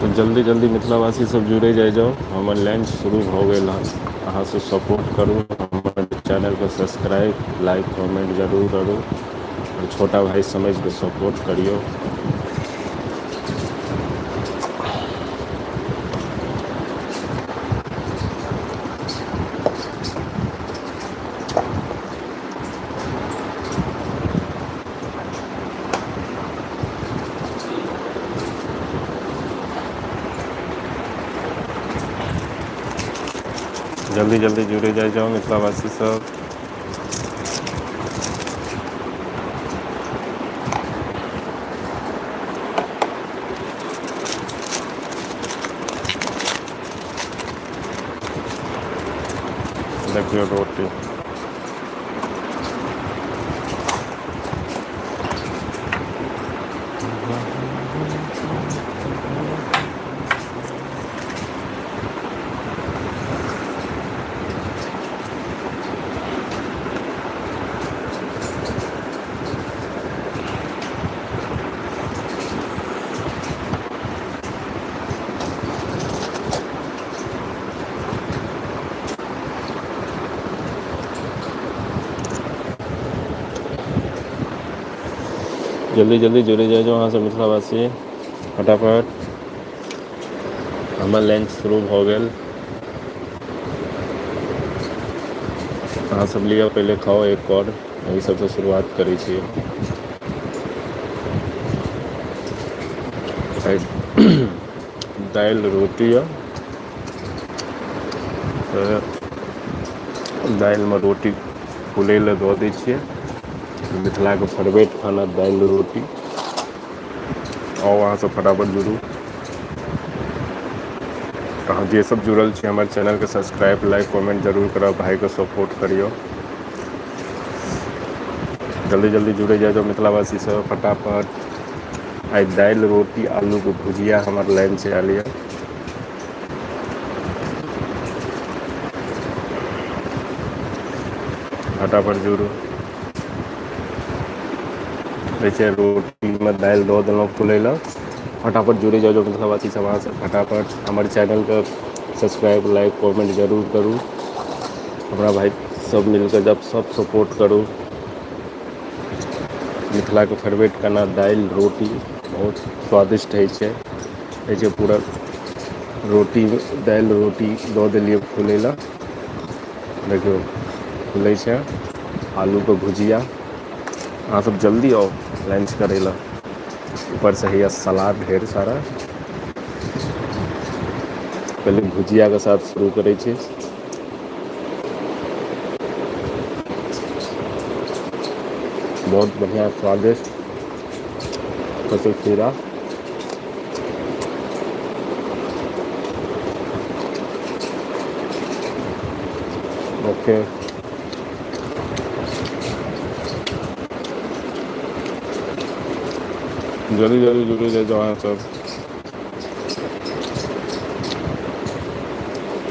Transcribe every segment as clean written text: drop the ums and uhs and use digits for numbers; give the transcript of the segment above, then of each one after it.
तऽ जल्दी जल्दी मिथिलावासी सब जुड़े जाइ जाउ, हमर लंच शुरू भऽ गेल हन। अहाँ सब सपोर्ट करू, हमर चैनलके सब्सक्राइब लाइक कमेन्ट जरूर करू। छोटा भाइ समझिके सपोर्ट करियौ। जल्दी जल्दी जुड़े जाइ जाउ मिथिलावासी सब। देखियौ रोटी। जल्दी जल्दी जुड़े जाइ जाउ अहाँ सब मिथिलावासी फटाफट। हमर लंच शुरू भऽ गेल। अहाँ सब लिअ पहिले खाउ एक कौर, एहि सबसँ शुरुआत करै छी। आइ दालि रोटी यऽ। तऽ दालिमे रोटी फुलै लए दऽ दै छियै। मिथिलाके फेवरेट खाना दालि रोटी। आउ अहाँ सब फटाफट जुड़ू। अहाँ जे सब जुड़ल छी हमर चैनलके सब्सक्राइब लाइक कमेन्ट जरूर करब, भाइके सपोर्ट करियौ। जल्दी जल्दी जुड़ै जाइ जाउ मिथिलावासी सब फटाफट। आइ दालि रोटी आलूके भुजिया हमर लंच आयल यऽ। फटाफट जुड़ू। कहै छै रोटीमे दालि दऽ देलहुँ फुलै लए। फटाफट जुड़ै जाउ जाउ मिथिलावासी सब अहाँ सब फटाफट हमर चैनलके सब्सक्राइब लाइक कमेन्ट जरूर करू। हमरा भाइ सब मिलके जब सब सपोर्ट करू। मिथिलाके फेवरेट खाना दालि रोटी बहुत स्वादिष्ट होइ छै। होइ छै पूरा रोटी दालि रोटी दऽ देलियै फुलै लए। देखियौ फुलै छै आलूके भुजिया। अहाँ सब जल्दी आउ लंच करै लए। ऊपरसँ हैया सलाद ढेर सारा। पहिले भुजियाके साथ शुरू करै छी। बहुत बढ़िआँ स्वादिष्ट कचौ खीरा। ओके। जल्दी जल्दी जुड़ि जाइ जाउ अहाँ सब।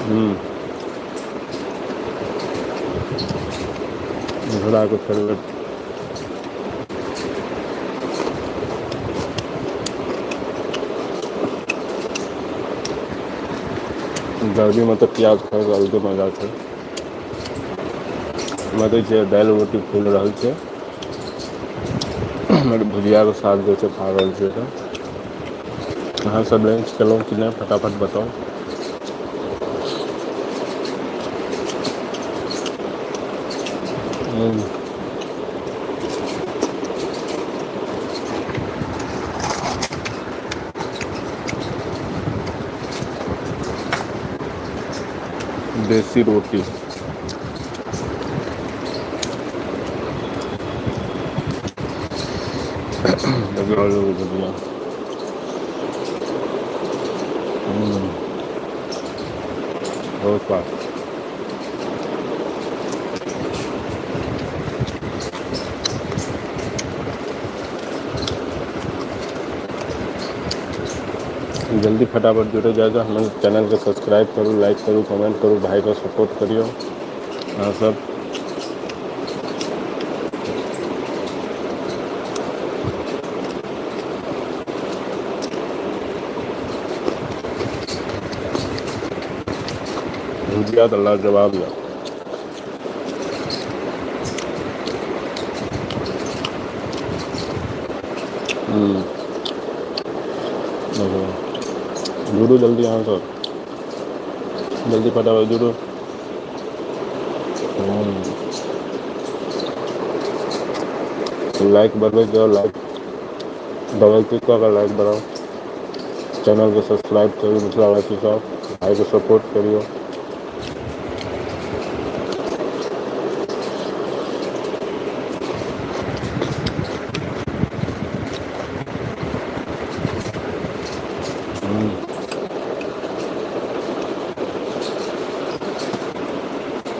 हूँ। मिथिलाके फेवरेट गर्मीमे तऽ प्याज खायके अलगे मजा छै। लगै छै दालि रोटी फूल रहल छै। हमर भुजियाके साथ जे छै खा रहल छियै तऽ। अहाँ सब लंच केलहुँ कि नहि फटाफट बताउ। हूँ। देसी रोटी। आलू के भुजिया। हूँ। बहुत स्वाद। जल्दी फटाफट जुड़ै जाइ जाउ हमर चैनलके सब्सक्राइब करू लाइक करू कमेन्ट करू भाइके सपोर्ट करियौ अहाँ सब। भुजिया तऽ लाजवाब यऽ। हूँ जुड़ू जल्दी अहाँ सब, जल्दी फटाफट जुड़ू। लाइक बढ़बैत जाउ, लाइक डबल क्लिक कऽ कऽ लाइक बढ़ाउ, चैनलके सब्सक्राइब करू मिथिलावासी सब, भाइके सपोर्ट करियौ।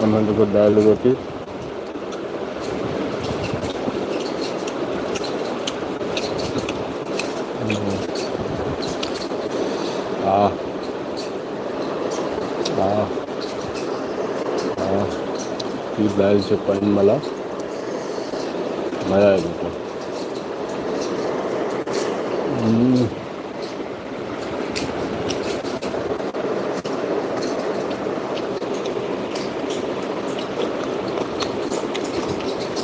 एम्हर देखियौ दालि रोटी। आह आह आह की दालि छै पानि वाला, मजा आबि जेतौ।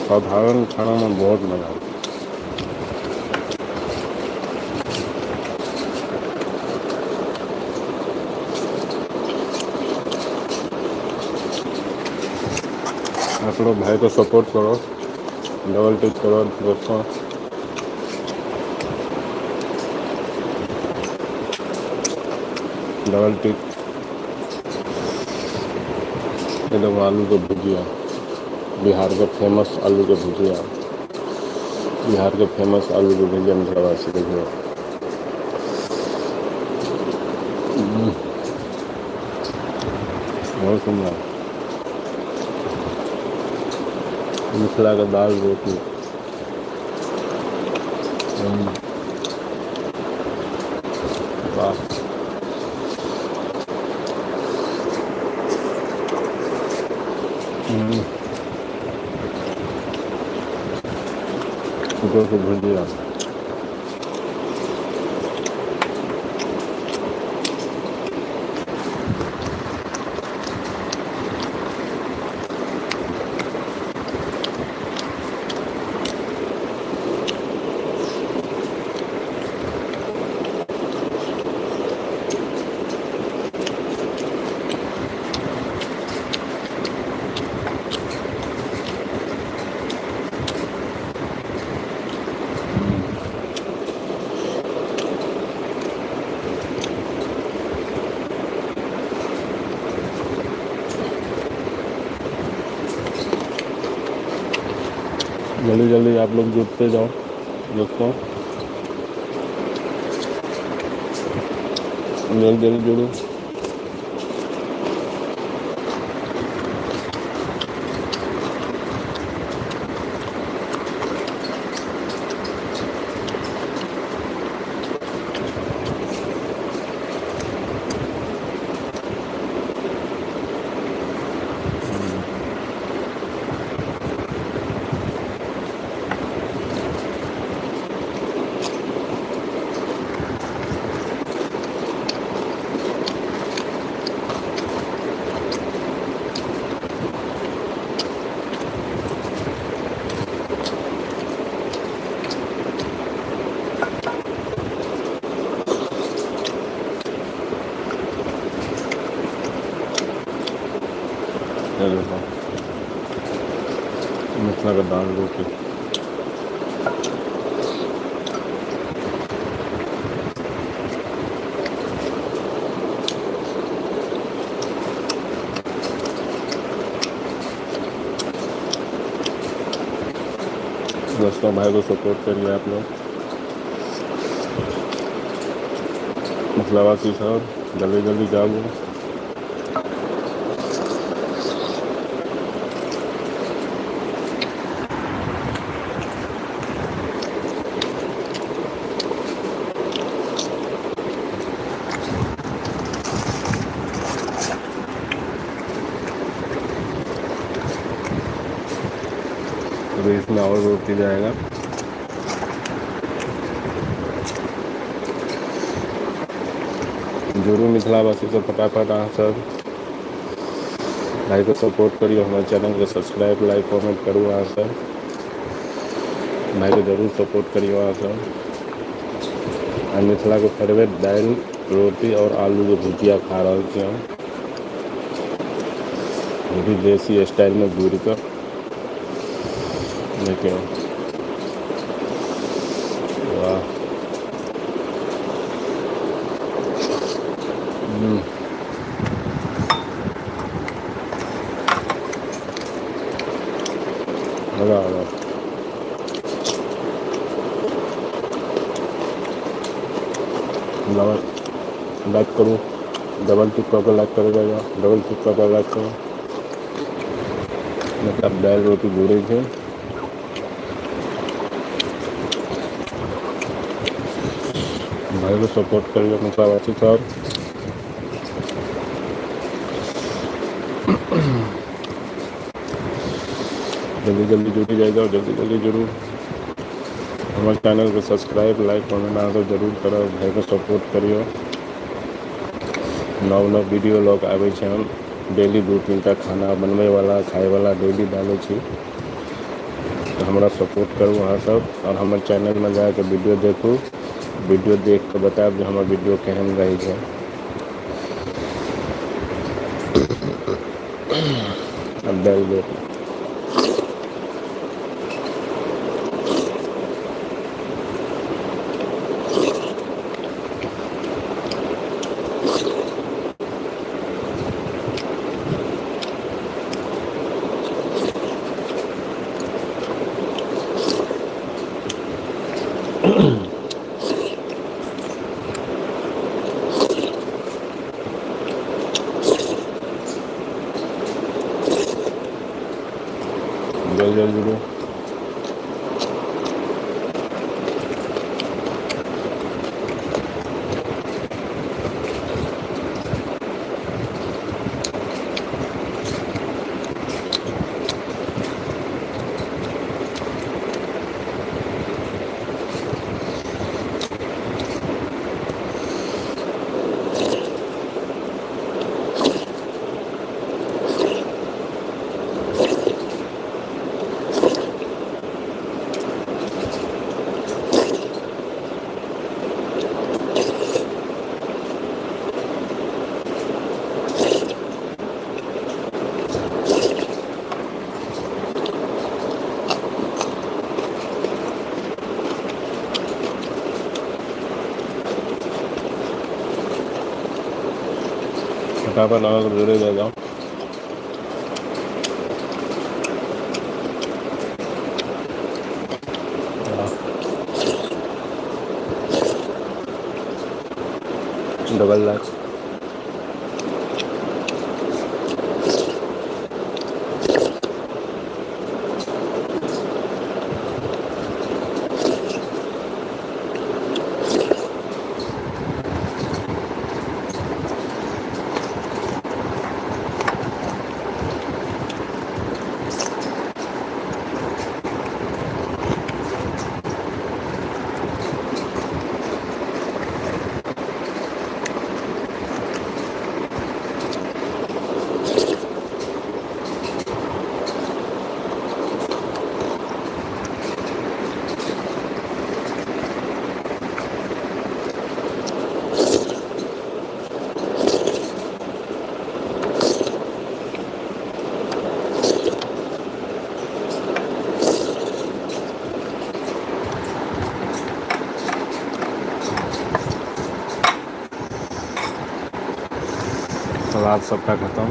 साधारण खानामे बहुत मजा आबै छै। आप लोग भाई को सपोर्ट करो, डबल टिक करो दोस्तों। Double tick. ये देखो आलू के भुजिया, बिहार के फेमस आलू के भुजिया, बिहार के फेमस आलू के भुजिया मिथिलावासी देखियो। बहुत सुंदर मिथिला के दाल रोटी। वाह। ऊपर से भुजिया। जल्दी जल्दी आप लोग जुटते जाओ दोस्तों, जल्दी जल्दी जुड़ो। मिथिला के दाल रोटी। दोस्तों भाई को सपोर्ट करिए आप लोग, मिथिलावासी सब जल्दी जल्दी जाओ। अभी इसमें और रोटी जाएगा। जुड़ू मिथिलावासी सब फटाफट अहाँ सब। भाइके सपोर्ट करियौ, हमर चैनलके सब्सक्राइब, लाइक, कमेंट करू। अहाँसभ भाइके जरूर सपोर्ट करियौ अहाँसभ। आ मिथिलाके फेवरेट दालि रोटी आओर आलूके भुजिया खा रहल छी हम, ओ भी देसी स्टाइलमे भुजि कऽ। देखियौ, वाह! मजा आ गया। लाइक करू, डबल टिक कऽ के लाइक करै जाउ, डबल टिक कऽ के लाइक करू। मतलब दालि रोटी भुरै छै। भाइके सपोर्ट करियौ मिथिलावासी सब। जल्दी जल्दी जुड़ि जाइ जाउ, जल्दी जल्दी जुड़ू। हमर चैनलके सब्सक्राइब, लाइक, कमेंट अहाँसभ जरूर करब। भाइके सपोर्ट करियौ। नव नव वीडियो लऽ कऽ आबै छी हम डेली, 2-3 टा खाना बनबैवला, खायवला डेली डालै छी। तऽ हमरा सपोर्ट करू अहाँसभ आओर हमर चैनलमे जा कऽ वीडियो देखू। वीडियो देख कऽ बतायब जे हमर वीडियो केहन रहै छै। आब दालि रोटी। जल्दी जल्दी जुड़ू। फटाफट अहाँ सब जुड़े जाइ जाउ। Double like. सलाद सबटा खतम।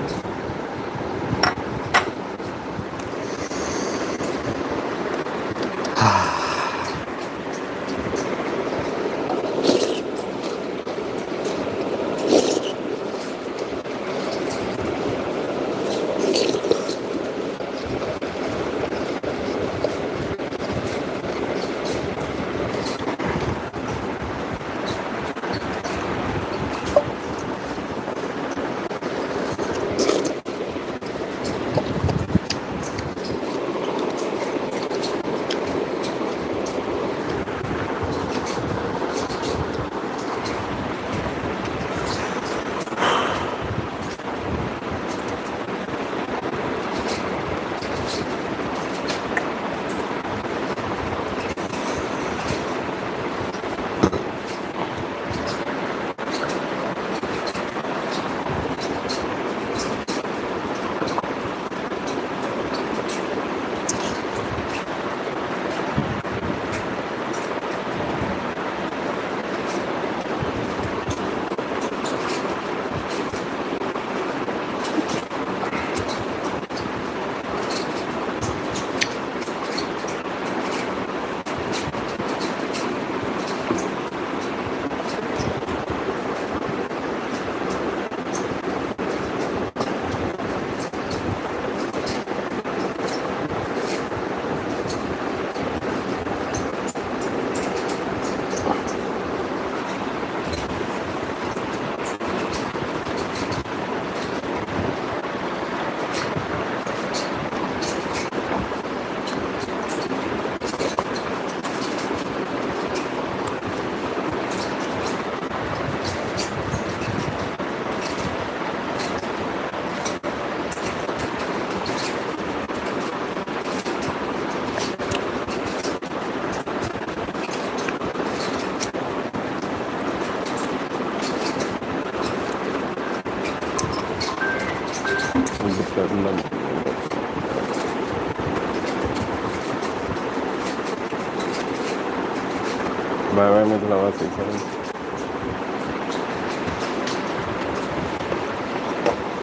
बाय बाय मिथिलावासी सब।